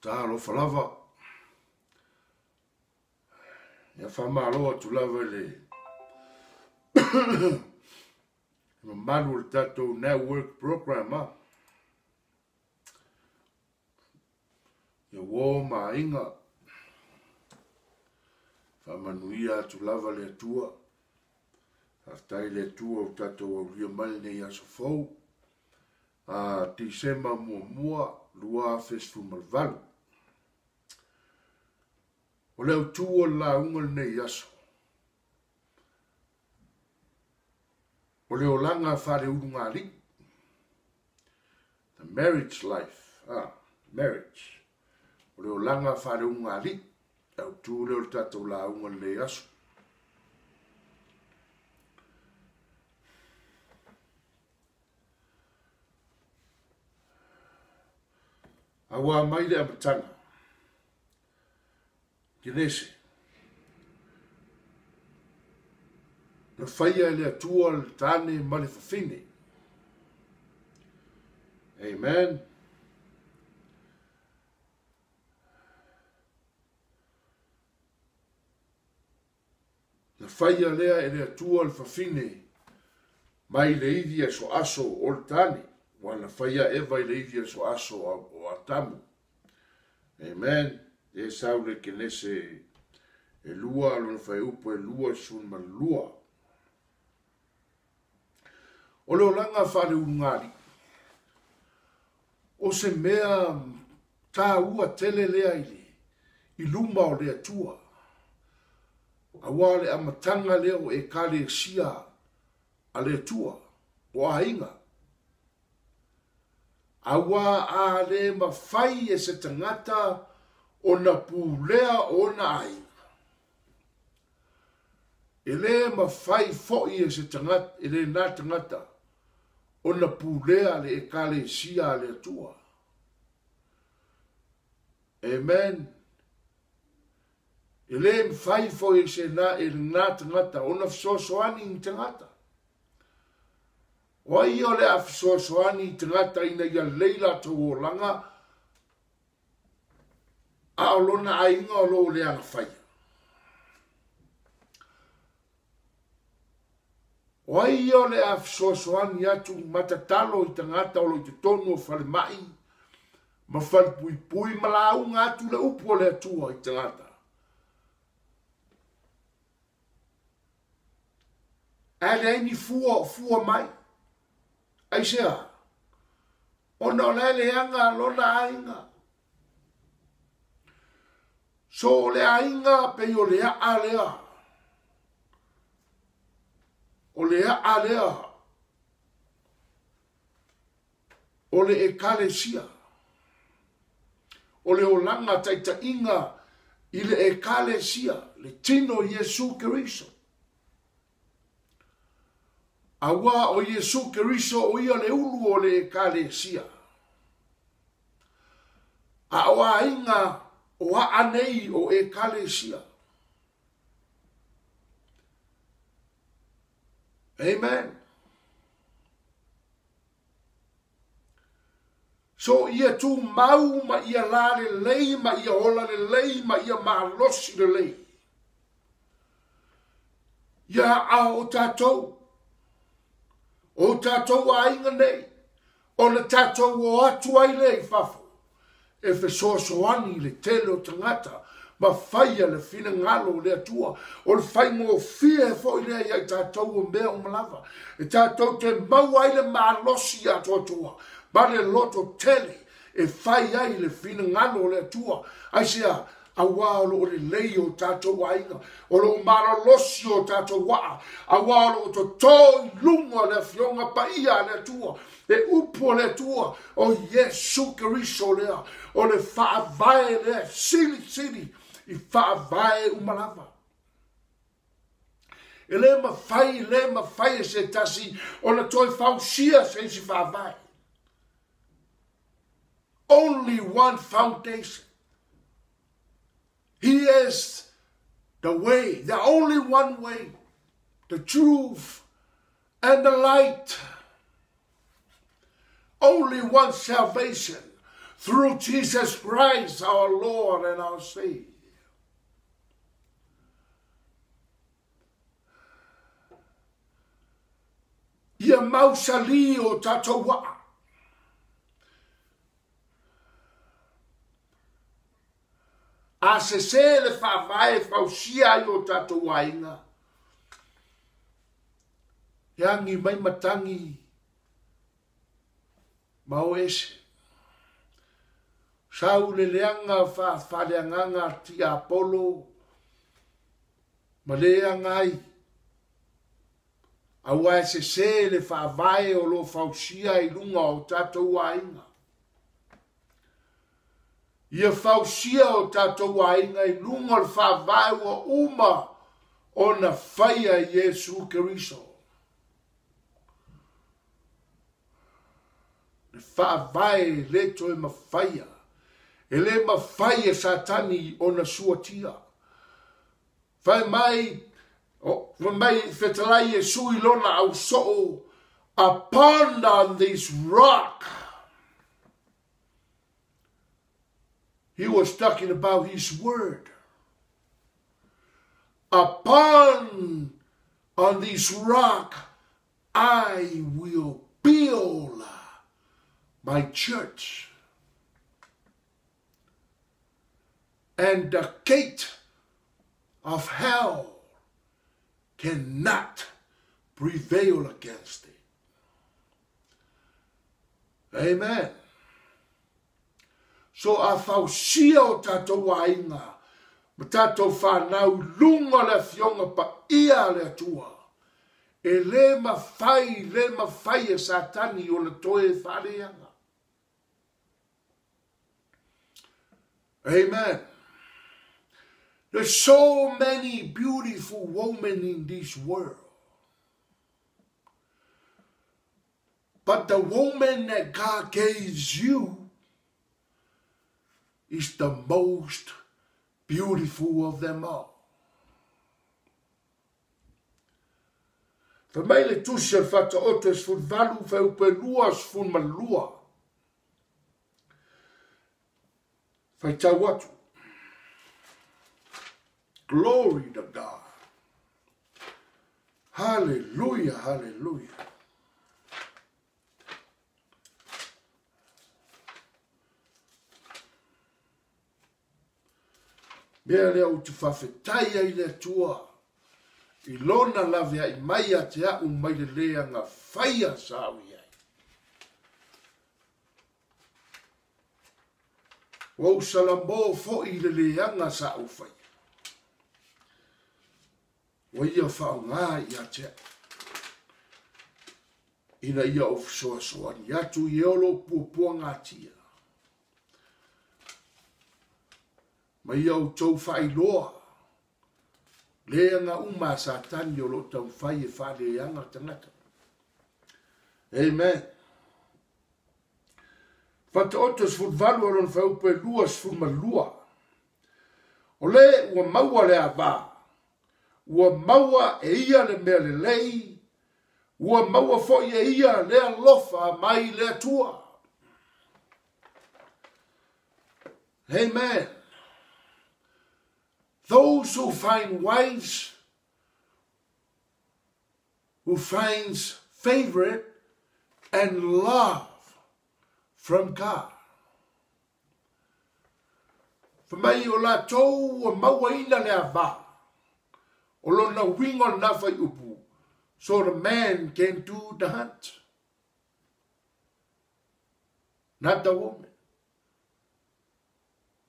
Talofa lava. Ia faamalo atu lava i le mamalu o le tatou network program a. Ia uo ma aiga. Faamanuia atu lava le Atua. Faafetai i le Atua ua tatou aulia mai lenei aso fou. A Tisema muamua 2018. O le autu o le lauga lenei aso, o le olaga faaleulugalii, the marriage life, ah, marriage, o le olaga faaleulugalii, le autu lea o le tatou lauga lenei aso. Auā mai le amataga. Genese. Na faia e le Atua le tane ma le fafine. Amen. Na faia lea e le Atua le fafine mai le ivi asoaso o le tane, ua na faia Eva i le ivi asoaso o Atamu. Amen. E sau le Kenese e lua, lona fuaiupu e 22. O le olaga faaleulugalii, o se mea taua tele lea i le i luma o le Atua, aua o le amataga lea o Ekalesia a le Atua, o aiga. Aua a le mafai e se tagata ona pulea ona aiga, e le mafai foi e se tagata, e lena tagata ona pulea le Ekalesia a le Atua. Amen. E le mafai foi e se na, e lena tagata ona fesoasoani i tagata. O ai o le a fesoasoani i tagata ina ia lelei latou olaga, a o lona aiga o lo o leaga faia. O ai ia o le a fesoasoani atu ma tatalo i tagata o lo o i totonu o falemai ma falepuipui ma lauga atu le upu o le Atua i tagata. Ae leai ni fua o fua mai. Aisea? Ona o la e leaga lona aiga. So o le aiga pei o le a'a lea. O le a'a lea o le Ekalesia. O le olaga taitaiga i le Ekalesia, le tino o Iesu Keriso. Aua o Iesu Keriso o ia le ulu o le Ekalesia. A o aiga o a'a nei o Ekalesia. Amen. So ia tumau ma ia la lelei ma ia ola lelei ma ia malosi lelei. Ia aao o tatou, o tatou aiga nei, ona tatou o atu ai lea i fafo, e fesoasoani i le tele o tagata ma faia le finagalo o le Atua. O le faigofie foi lea ia i tatou o mea uma lava, e tatou te maua ai le malosi atoatoa ma le loto tele e fai ai le finagalo o le Atua. Aisea? Aua o lo o lelei o tatou aiga, o lo o malolosi o tatou a'a, aua o lo o totō i luga o le Afioga Paia a le Atua, le upu o le Atua, o Iesu Keriso lea, o le faavae lea silisili i faavae uma lava. E le mafai, le mafai e se tasi ona toe fausia se isi faavae. Only one foundation. He is the way, the only one way, the truth and the light. Only one salvation. through Jesus Christ our Lord and our Savior. Ia mausali o tatou waa. A sese le faavae e fausia ai o tatou aiga, e agi mai matagi ma o ese. Sau le leaga faa-faaleagaga a tiapolo ma leaga ai, aua e sese le faavae o lo o fausia i luga o tatou aiga. Ia fausia o tatou aiga i luga o le faavae ua uma ona faia e Iesu Keriso. Le faavae e le toe mafaia, e le mafai e Satani ona suatia. Fai mai, fai mai fetalai Iesu i lona ausoo, upon on this rock. He was talking about his word. Upon on this rock I will build my church. And the gate of hell cannot prevail against it. Amen. So a fausia o tatou aiga ma tatou fanau i luga o le Afioga Paia a le Atua, e le mafai, le mafai e Satani ona toe faaleaga. Amen. There's so many beautiful women in this world. But the woman that God gives you is the most beautiful of them all. Fai mai le Tusi o le Faataoto e 18 fuaiupu e 22. Faitau atu. Glory to God. Hallelujah, hallelujah. Mea lea ou te faafetai ai i le Atua i lona laveai mai ia te a'u mai le leaga faia sa au i ai. Ua ou salamo foi i le leaga sa ou faia. Ua ia faaaoga ia te a'u ina ia ou fesoasoani atu i e o lo o puapuagatia. Ma ia outou faailoa leaga uma a Satani o lo o taumafai e faaleaga tagata. Amen. Faataoto 18 o lona fuaiupu e 22. O le ua maua le ava, ua maua e ia le mea lelei, ua maua foi e ia le alofa mai le Atua. Amen. Those who find wives, who finds favor and love from God. Fai mai o latou ua mauaina le ava, o lona uiga o lena fuaiupu, so the man can do the hunt, not the woman.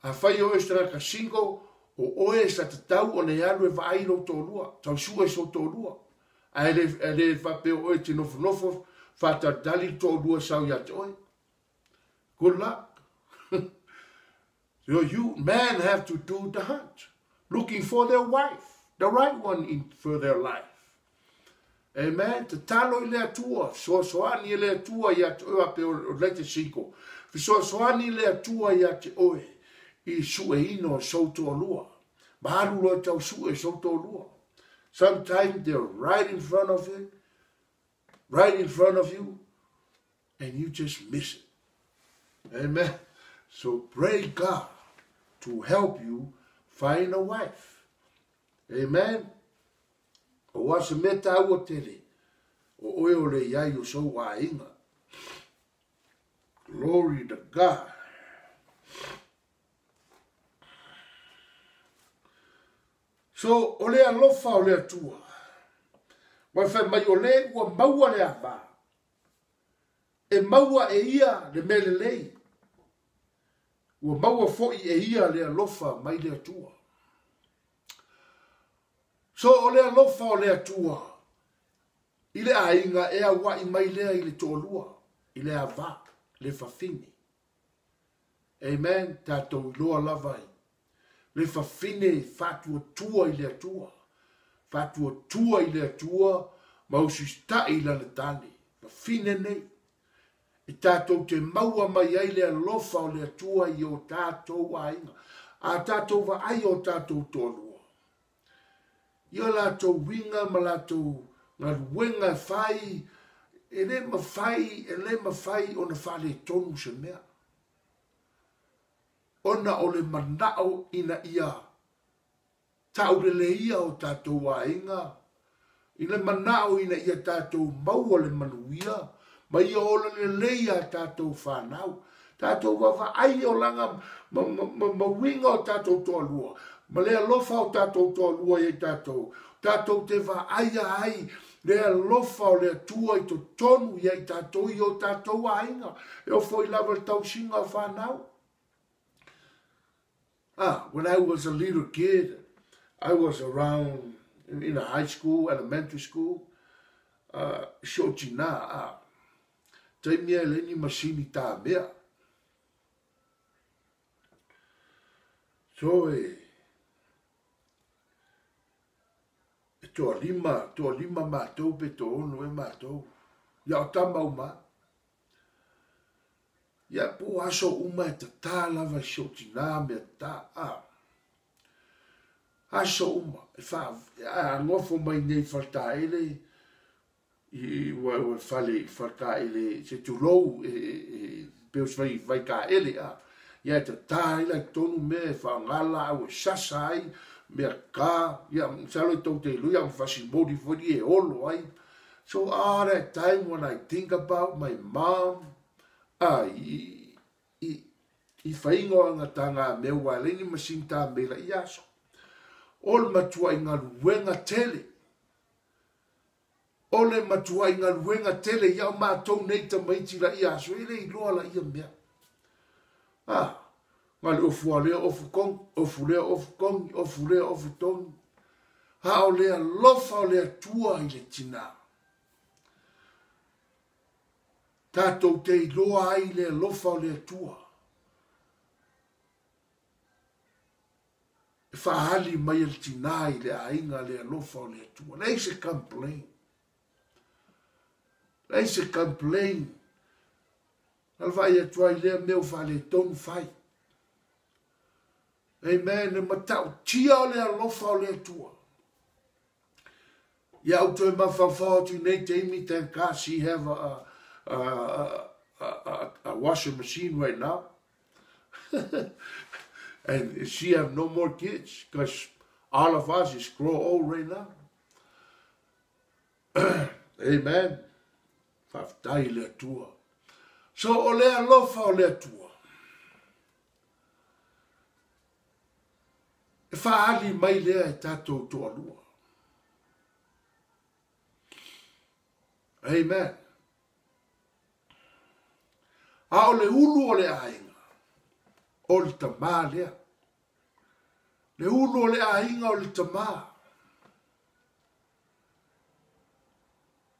Afai o oe o se tagata single, o oe sa tatau ona e alu e vaai lou toalua, tausua i sou toalua. Ae le, ae le faapea o oe e te nofonofo faatalitali le toalua e sau ia te oe. Good luck. So you men have to do the hunt, looking for their wife, the right one in, for their life. Amen. Tatalo i le Atua, fesoasoani e le Atua ia te oe faapea o la e te single. Fesoasoani le Atua ia te oe i sueina o sou toalua. Ma alu loa e tau sue sou toalua. Sometimes they're right in front of you, right in front of you, and you just miss it. Amen. So pray God to help you find a wife. Amen. Aua se mea tāua tele, o oe o le iai o sou aiga. Glory to God. So, o le alofa o le Atua. Ua fai mai o le ua maua le ava. E maua e ia le mea lelei. Ua maua foi e ia le alofa mai le Atua. So, o le alofa o le Atua i le aiga e aua'i mai lea i le toalua, i le ava, le fafine. Amen. Tatou iloa lava i le fafine faatuatua i le Atua, faatuatua i le Atua ma usita'i i lana tane. Fafine nei, e tatou te maua mai ai le alofa o le Atua i o tatou aiga, a tatou vaai o tatou toalua, i o latou uiga ma latou galuega e fai, e le mafai, e le mafai ona faaletonu se mea. Ona o le manao ina ia tauleleia o tatou aiga, i le manao ina ia tatou maua le manuia, ma ia ola lelei a tatou fanau. Tatou vaavaai i olaga ma, ma, ma, ma uiga o tatou toalua, ma le alofa o tatou toalua ia i tatou. Tatou te vaaia ai le alofa o le Atua i totonu ia i tatou i o tatou aiga. E oo foi lava le tausiga o fanau. Ah, when I was a little kid, I was around in a high school, elementary school, uh, si o tina, ah, taimi e le ni masini tāmea. So e, e toalima, toalima mātou pe to'ono e mātou. Ia o tama uma. Ia po aso uma e tatā lava i si ou tinā mea tatā. A, aso uma, e wha, a ngofo mai nei whaltaele, i ua ua fale i whaltaele, se tulou e, e, e pe o se vai, vai kaele, a. Ia e tatā ai la i tonu mea e whaangala au e sasa ai, mea kā, ia, masalo i tou te iloa, ia ma fasimoli foi e olo ai. So all that time when I think about my mom, a, i, i, i whaingoanga tā ngā mea ua leini ni machine tā meila i aso. O le matua i galuega tele. O le matua i galuega tele i au mātou nei tamaiti la i aso, e le iloa la ia mea. Ah, nga le ofu a lea ofu kongi, ofu lea ofu kongi, ofu lea ofu tongi. A o le alofa o le Atua i le tinā. Tatou te iloa ai le alofa o le Atua. E faaali mai e le tinā i le aiga le alofa o le Atua. Leai se complain. Leai se complain. Na le vaai atu ai lea mea ua faaletonu fai. Amen. E matautia o le alofa o le Atua. Ia ou toe mafaufau atu i nei taimi, thank God she have a, a, a, a, a washing machine right now. And she have no more kids because all of us is grow old right now. Amen. Faafetai i le Atua. So o le alofa o le Atua. E faaali mai lea e tatou toalua. Amen. A o le ulu o le aiga, o le tamā lea. Le ulu o le aiga o le tamā.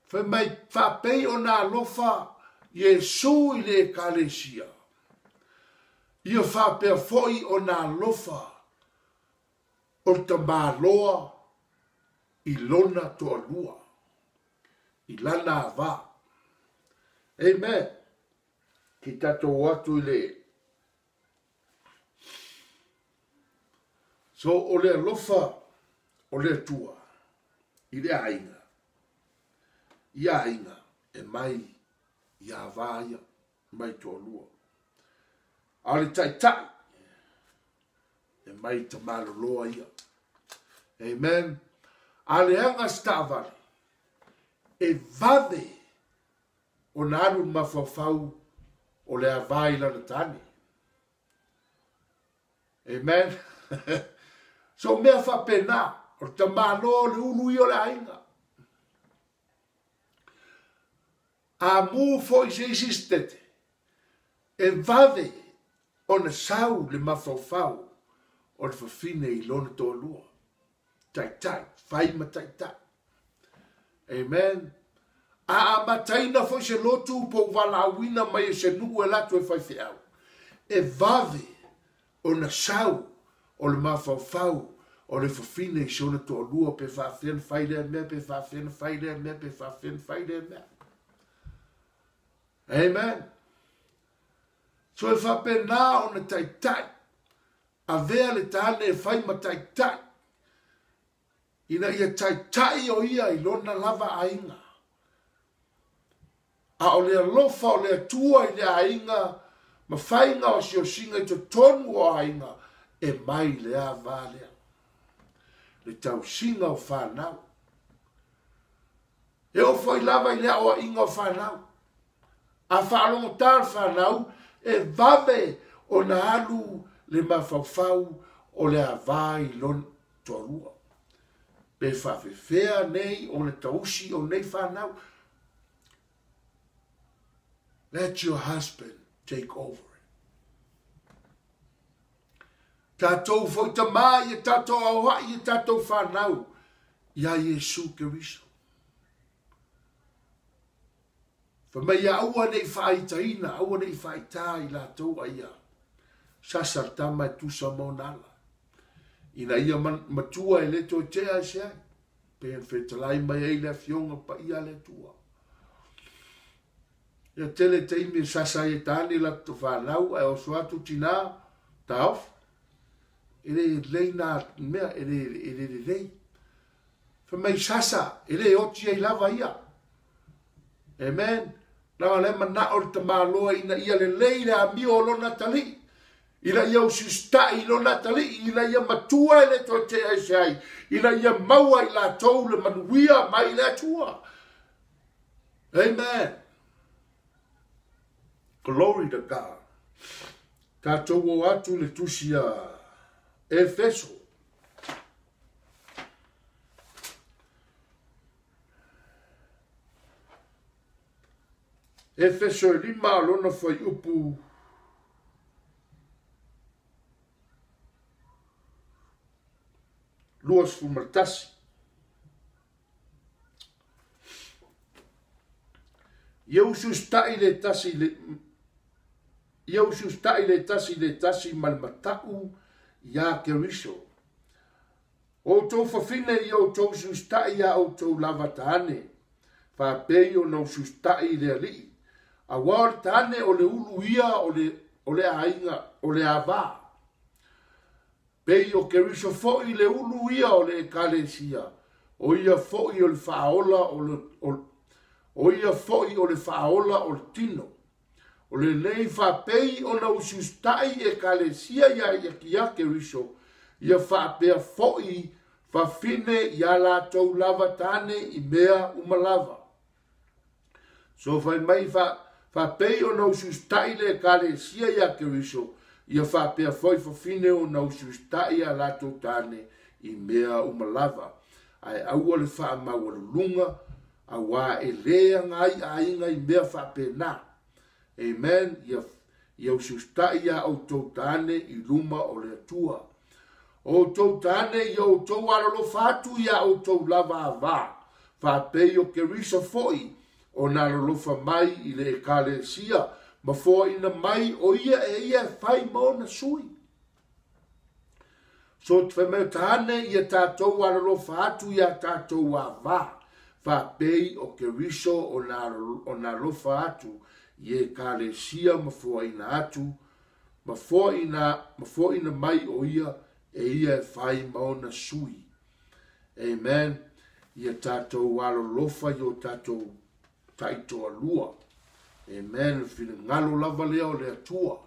Fai mai, faapei ona alofa Iesu i le Ekalesia, ia faapea foi ona alofa o le tamaloa i lona toalua, i lana ava. Amen. Ki tatou o atu i le So o le alofa o le Atua i le aiga, i aiga e mai i a vā ia, mai toalua. A o le taitai, e mai tamaloloa ia. Amen. A leaga se taavale, e vave ona alu le mafaufau o le ava i lana tane. Amen. So mea faapena, o le tamaloa o le ulu ia o le aiga. A mu foi se isi setete, e vave ona sau le mafaufau o le fafine i lona toalua. Taitai, fai ma taitai. Amen. A amataina foi se lotu po ua valaauina mai e se nuu e alu atu e faifeau, e vave ona sau o le mafaufau o le fafine i si ona toalua pe faafefea ona fai lea mea, pe faafefea ona fai lea mea, pe faafefea ona fai lea mea. Amen. So e faapena ona taitai, avea le tane e fai ma taitai, ina ia taitai o ia i lona lava aiga. A o le alofa o le Atua i le aiga ma faiga o asiasiga i totonu o aiga e mai le ava lea. Le tausiga o fanau. E oo foi lava i le aoaiga o fanau. A faalogotā le fanau, e vave ona alu le mafaufau o le ava i lona toalua. Pe faafefea nei ona tausi o nei fanau. Let your husband take over it. Tatou foi tamā ia tatou aoai ia tatou fanau iā Iesu Keriso. Fai mai ia aua ne i faaitaina, aua ne i faaitā i latou a ia sasa le tama e tusa ma ona ala. Ina ia matua e le toe tea e se ai, pei ona fetalai mai ai le Afioga Paia a le Atua. Ia tele taimi e sasa ai e tane latou fanau ae oso atu tinā, taofi. E le lelei nā mea, e le, e le lelei. Fai mai sasa, e le oti ai lava ia. Amen. Leaga o lea e manao le tamaloa ina ia lelei le amio o lona atalii, ina ia usiusitai i lona atalii, ina ia matua e le toe tea ese ai, ina ia maua i latou le manuia mai le Atua. Amen. Glory to God. Tatou o atu le tusi a Efeso. Efeso e 5 lona fuaiupu 21. Ia usiusitai le tasi le Ia usiusitai le tasi i le tasi ma le mata'u iā Keriso. O outou fafine ia outou usiusitai iā outou lava tane, faapei ona usiusitai i le Alii, auā o le tane o le ulu ia o le, o le aiga, o le ava. Pei o Keriso foi le ulu ia o le Ekalesia, o ia foi o le faaola o le, o, o ia foi o le faaola o le tino. O lenei faapei ona usiusitai Ekalesia iā ia Keriso, ia faapea foi fafine iā latou lava tane i mea uma lava. So fai mai fa, faapei ona usiusitai le Ekalesia iā Keriso, ia faapea foi fafine ona usiusitai iā latou tane i mea uma lava. Ae aua le faamaualuluga Auā e le agai aiga i mea faapena. Amen. Ia, ia usiusitai iā outou tane i luma o le Atua. O outou tane, ia outou alolofa atu iā outou lava ava, faapei o Keriso foi ona alolofa mai i le Ekalesia ma foaina mai o ia e ia e fai ma ona sui. So te fai mai o tane ia tatou alolofa atu iā tatou ava, faapei o Keriso ona alofa atu i Ekalesia ma foaina atu, ma foaina, ma foaina mai o ia e ia e fai ma ona sui. Amen. Ia tatou alolofa i o tatou taitoalua. Amen. O le finagalo lava lea o le Atua.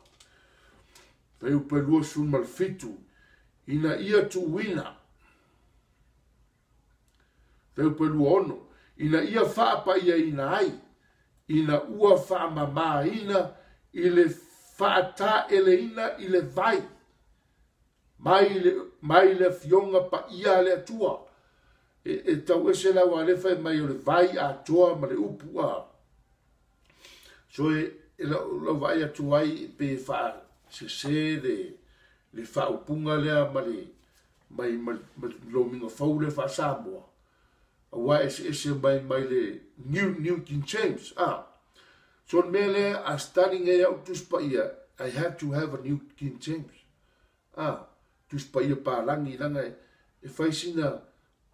Fuaiupu 27, ina ia tuuina. Fuaiupu 26, ina ia faapaiaina ai, ina ua faamamaina i le faataeleina i le vai, mai le afioga paia a le Atua. E tau ese la aua lea fai mai o le vai atoa ma le upu a. So e lau vaai atu ai pe faasese le faaupuga lea ma le mai ma le lomiga fou lea faa-Samoa, aua e eseese mai le New King James. So le mea lea a study nei au Tusi Paia, I have to have a New King James. Tusi Paia palagi, leaga e fai sina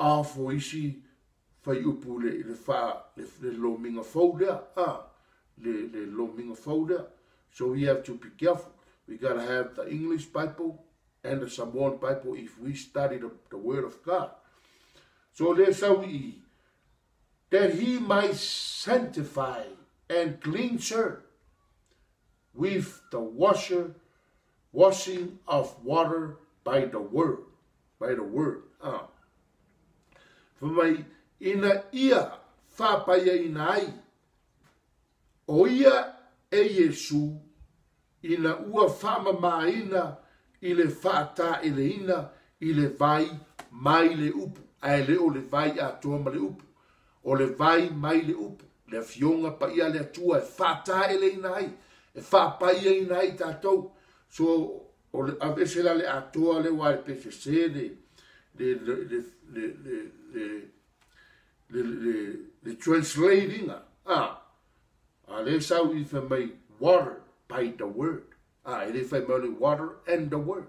off o isi faiupu le lomiga fou lea. Le lomiga fou lea. So we have to be careful. We gotta have the English Bible and the Samoan Bible if we study the Word of God. So lea sau i that he might sanctify and cleanse her with the washing of water by the word. By the word. Fai mai, ina ia faapaiaina ai, o ia e Iesu, ina ua faamamaina i le faataeleina i le vai mai le upu. Ae le o le vai atoa ma le upu. O le vai mai le upu. Le afioga paia le Atua e faataeleina ai, e faapaiaina ai tatou. So, o le aveese la le atoa le aua e pe sese le translate ina. A le sau i fai mai water by the word. E le fai mai o le water and the word.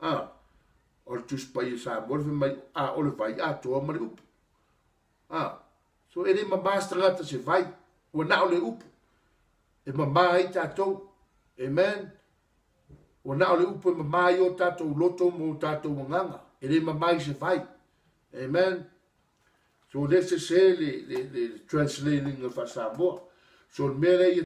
O le Tusi Paia Samoa le fai mai, o le vai atoa ma le upu. So e le mama se tagata se vai, ua na o le upu. E mama ai tatou. Amen. Ua na o le upu e mama ai o tatou loto mo tatou agaga. E le mama i se vai. Amen. So le sese le translating faa-Samoa. So le mea lea ia